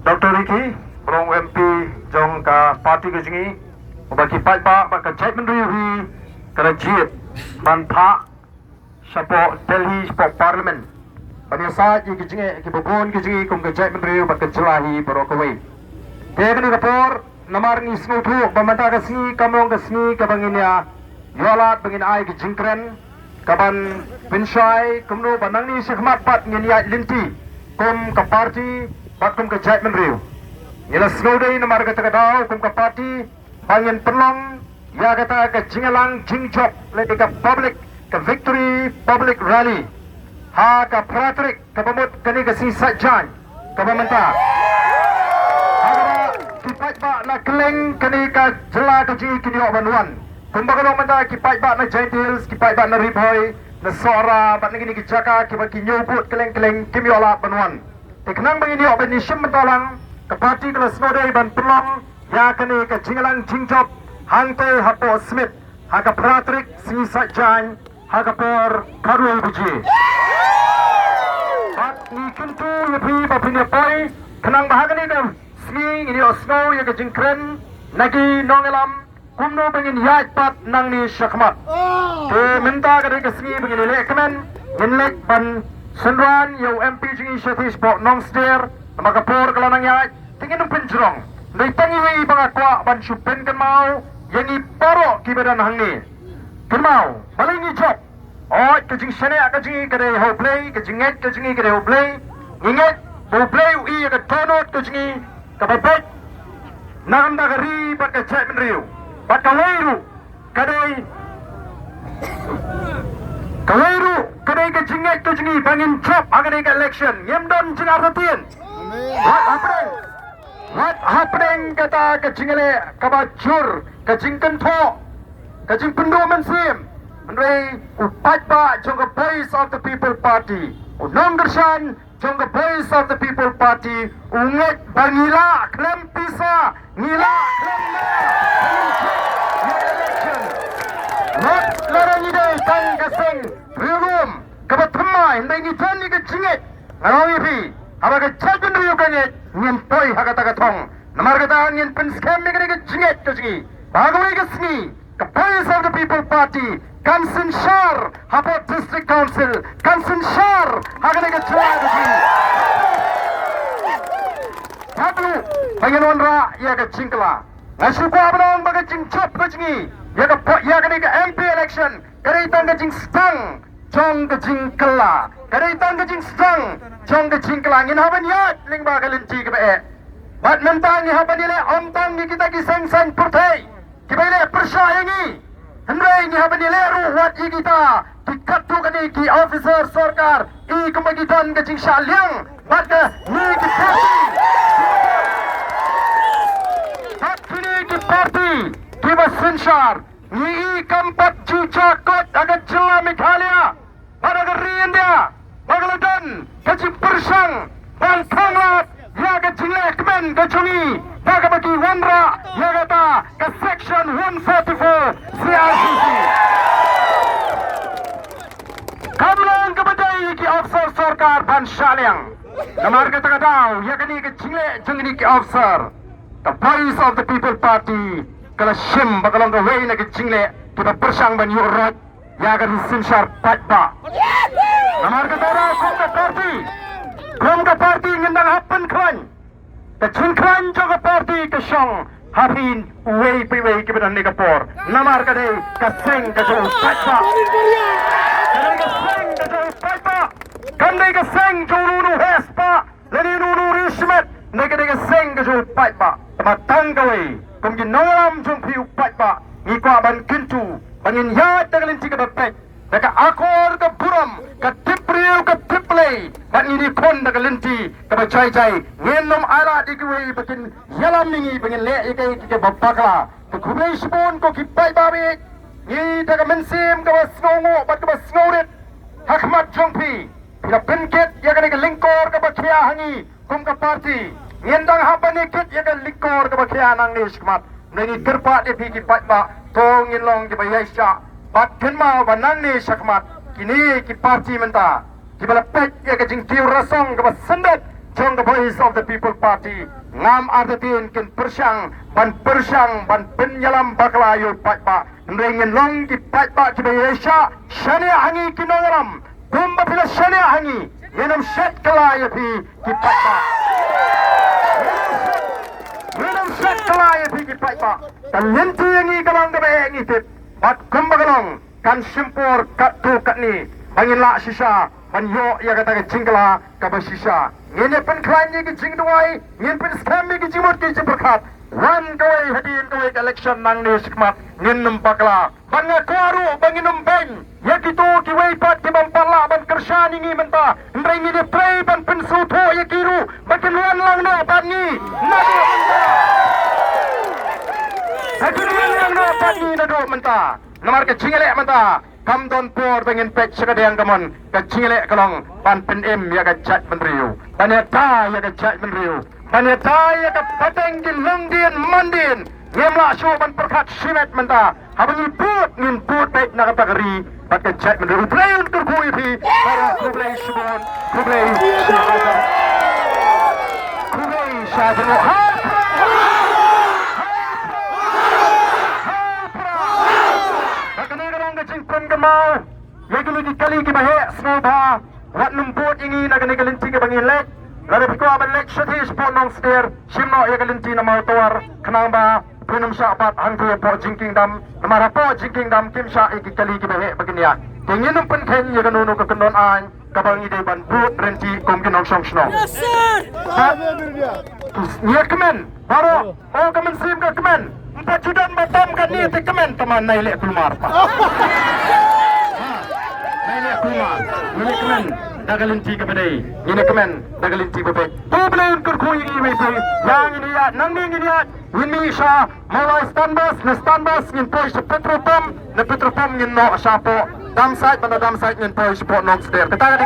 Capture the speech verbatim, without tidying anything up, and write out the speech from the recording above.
Doctor Ricky, u long u M P jong ka party ka jong ngi, uba ki paidbah bad ka jaitbynriew hi ka la jied ban phah shapoh Delhi, shapoh Parliament, ban ïasaid ïa ki jingeh kiba bun ki jong ngi kum ka jaitbynriew bad ka jylla hi baroh kawei. Te kane ka por, namar ngi sngewthuh ba mynta ka sngi kam long ka sngi kaba ngin ïa ïoh lad ba ngin ai ka jingkren kaban pynshai kumno ba nangne shakhmat pat ngin ïaid lynti kum ka party bad kum ka jaitbynriew. Ngi la sngewdei namar kata ka daw kum ka party ba ngin pynlong ïa kata ka jingïalang jingjop lane ka public, ka victory public rally ha ka phra tarik kaba mut kane ka sngi Saitjaiñ kaba mynta. Haba ki paidbah na kylleng kane ka jylla ka jong ngi kin ïoh ban wan. Kumba ka long mynta ki paidbah na Jaintia Hills, ki paidbah na Ri Bhoi, na Sohra bad na kine ki jaka kiba ki hynñiew vote kylleng kylleng kim ïoh lad ban wan. Te khnang ba ngin ïoh ban ïashim bynta lang, ka party ka la sngewdei ban pynlong ïa kane ka jingïalang jingjop hangtei hapoh Smit ha ka phra tarik sngi Saitjaiñ ha ka por khatwei baje. Bad ngi kyntu ïa phi ba phin ïa poi khnang ba ha kane ka sngi ngin ïohsngew ïa ka jingkren na ki nongïalam kumno ba ngin ïaid pat nangne shakhmat. Te mynta ka dei ka sngi ba ngin ïaleh kmen, ngin leit ban synran ïa u M P jong ngi shathie shapoh Nongsder, namar ka por ka la nang ïaid, te ngin ym pynjrong. Dei tang iwei ba nga kwah ban shu pynkynmaw ïa ngi baroh kiba don hangne. Kynmaw, balei ngi jop? Oi, ka jingshaniah ka jong ngi ka dei ha U Blei, ka jingngeit ka jong ngi ka dei ha U Blei. Ngi ngeit ba U Blei u ïohi ïa ka dohnud ka jong ngi kaba beit na ka bynta ka ri bad ka jaitbynriew. Bad kawei ruh ka dei, kawei ruh ka dei ka jingngeit ka jong ngi ba ngin jop ha kane ka election. Ngim don jingartatien. Wat hapdeng, wat hapdeng kata ka jingleh kaba jur, ka jingkynthoh, ka jingpynduh mynsiem, hynrei u paidbah jong ka Voice of the People Party, u nongkyrshan jong ka Voice of the People Party, u ngeit ba ngi lah khlem pisa, ngi lah khlem nang. Wat lada ngi dei tang ka seng riewlum kaba thymmai, hynrei ngi don ïa ka jingngeit. Nga ong ïa phi, haba ka jaitbynriew ka ngeit, ngin poi ha kata ka thong. Namar kata ngin pynskhem ïa kane ka jingngeit ka jong ngi ba ha kawei ka sngi ka Voice of the People Party kan synshar hapoh District Council, kan synshar ha kane ka jylla ka jong ngi. Bad ruh ba ngin wanrah ïa ka jingkylla. Nga shu kwah ban ong ba ka jingjop ka jong ngi ïa ka po-, ïa kane ka M P election ka dei tang ka jingsdang jong ka jingkylla. Ka dei tang ka jingsdang jong ka jingkylla. Ngin hap ban ïaid lyngba ka lynti kaba eh. Bad mynta ngi hap ban ïaleh ym tang ïa kita ki seng saiñ pyrthei kiba ïaleh pyrshah ïa ngi, hynrei ngi hap ban ïaleh ruh wat ïa kita ki katto katne ki officer sorkar, i kumba ki don ka jingshah liang bad kine ki party. Bad kine ki party kiba synshar, ngi i kam pat ju sha kot ha ka jylla Meghalaya bad ha ka ri India ba ka la don ka jingpyrshang ban thang lad ïa ka jingleh kmen ka jong ngi da kaba ki wanrah ïa kata ka Section one forty-four C R P C. Kam long kaba dei ïa ki officer sorkar ban shah liang. Namar kata ka daw ïa kane ka jingleh jong kine ki officer, ka Voice of the People Party ka la shim ba ka long kawei na ka jingleh kiba pyrshang ban ïuh roit ïa ka jingsynshar paidbah. Namar kata ka daw kum ka party, kum ka party ngin dang hap pynkhlaiñ. Ka jingkhlaiñ jong ka party ka shong ha phi uwei pa uwei kiba don ha kane ka por. Namar ka dei ka seng ka jong u paidbah. Ka dei ka seng ka jong u paidbah. Kam dei ka seng jong uno uno u heh spah lane uno uno u riewshimet, ne ka dei ka seng ka jong u paidbah. Te ma tang kawei, kum ki nongïalam jong phi u paidbah, ngi kwah ban kyntu ba ngin ïaid da ka lynti kaba beit, da ka akor ka burom, ka tip briew ka tip Blei, bad ngin ïakhun da ka lynti kaba jai jai. Ngin ym ailad ïa kiwei ba kin ïalam ïa ngi ba ngin leh ïa kaei kaei kaba bakla. Te khublei shibun ko ki paidbah, ngi da ka mynsiem kaba sngewnguh bad kaba sngewrit ha khmat jong phi. Phi la pynkit ïa kane ka lyngkor kaba khia ha ngi kum ka party. Ngin dang hap ban ïakit ïa ka lyngkor kaba khia nangne shakhmat. Ngi kyrpad ïa phi ki paidbah, to ngin long kiba ïaishah bad kynmaw ba nangne shakhmat kine ki party mynta kiba la peit ïa ka jingkiew rasong kaba syndet jong ka Voice of the People Party, ngam artatien kin pyrshang ban pyrshang ban pynïalam bakla ïa u paidbah. Hynrei ngin long ki paidbah kiba ïaishah shaniah ha ngi ki nongïalam. Kumba phi la shaniah ha ngi, ngin ym shet kylla ïa phi ki paidbah. Ngin ym shet kylla ïa phi ki paidbah. Ka lynti ïa ngi ka long kaba eh ngi tip. Bad kumba ka long, kan shim por katto katne ba ngin lah shisha ban ïoh ïa kata ka jingkylla kaba shisha. Ngin ïa pynkhlaiñ ïa ki jingduwai, ngin pynskhem ïa ki jingmut ki jingpyrkhat. Wan kawei hadien kawei ka election nangne shakhmat, ngin ym bakla. Bad nga kwah ruh ba ngin ym beiñ ïa kito kiwei pat ki bym pat lah ban kyrshan ïa ngi mynta. Hynrei ngin ïa trei ban pynsngewthuh ïa ki ruh ba kin wan lang noh bad ngi naduh mynta. Ba kin wan lang noh bad ngi naduh mynta. Namar ka jingïaleh mynta kam don por ba ngin peit sha ka diang ka mon. Ka jingïaleh ka long ban pynim ïa ka jaitbynriew, ban ïada ïa ka jaitbynriew, ban ïada ïa ka pateng ki longdien mandien. Ngim lah shuh ban pyrkhat shimet mynta. Haba ngi bud, ngin bud beit na kata ka ri bad ka jaitbynriew. U Blei un kyrkhu ïa phi. Khublei shibun. Khublei shibun. Khublei shibun. Ha Prah! Ha Prah! Ba kane ka long ka jingpynkynmaw ïa kine ki kali kiba heh sngewbha. Wat nym bud ïa ngi na kane ka lynti kaba ngi leit. Lada phi kwah ban leit shathie shapoh Nongsder, shim noh ïa ka lynti na Mawtawar, khnang ba phin ym shah bat hangthie hapoh Jingkieng Dam. Namar hapoh Jingkieng Dam kim shah ïa ki kali kiba heh ba kin ïaid. Te ngin ym pynkheiñ ïa kano kano ka kyndon aiñ kaba ngi dei ban bud ryntih kum ki nongshong shnong. Ngi ïa kmen baroh. O ka mynsiem ka kmen. Ym pat ju don ba tam kane te kmen, tang ma nai leh kulmar pat. Ha, nai leh kulmar. Ngin ïa kmen da ka lynti kaba dei. Ngin ïa kmen da ka lynti ba beit. To Blei un kyrkhu ïa ngi iwei pa iwei. Ïa ngin ïa nangne ngin ïa, ngin mih sha Mawlai Stanbus, na Stanbus ngin poi sha petrol pump, na petrol pump ngin noh shapoh Dump Site, bad na Dump Site ngin poi shapoh Nongsder. Kata ka dei ka